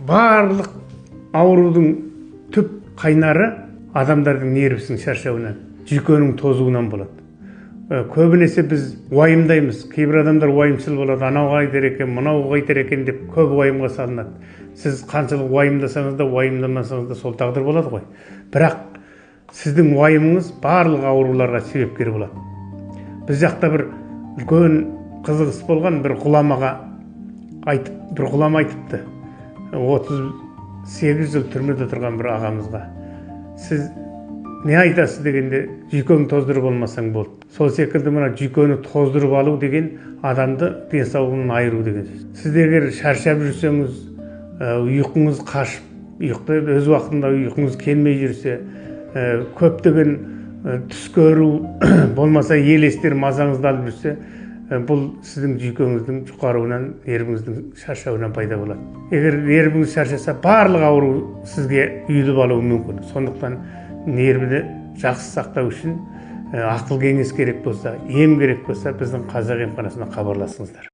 Барлық аурудың түп қайнары адамдардың нервісінің шаршауынан, жүйкенің тозуынан болады. Көбінесе біз уайымдаймыз. Кейбір адамдар уайымшыл болады, анау қайтер екен, мынау қайтер екен деп көп уайымға салынады. Сіз қаншалық уайымдасаңыз да, уайымдамасаңыз да, сол тағдыр болады ғой. Бірақ сіздің уайымыңыз барлық ауруларға себепкер болады. Біз жақта бір үлкен қызық іс болған, бір ғұламаға айтып, бір ғұлама айтыпты 38 жыл түрмеде отырған бір ағамызға: «Сіз не айтасыз?» дегенде, «Жүйкеңді тоздырып алмасаң болды». Сол секілді мына жүйкені тоздырып алу деген адамды денсаулығынан айыру деген сөз. Сіз егер шаршап жүрсеңіз, ұйқыңыз қашып, ұйықтай өз уақытында ұйқыңыз келмей жүрсе, көптеген түс көру болмаса елестер мазаңызды алып жүрсе, бұл сіздің жүйкеңіздің жұқаруынан, нервіңіздің шаршауынан пайда болады. Егер нервіңіз шаршаса, барлық ауру сізге үйіліп алуы мүмкін. Сондықтан нервіні жақсы сақтау үшін ақыл кеңес керек болса, ем керек болса, біздің қазақ емханасына хабарласыңыздар.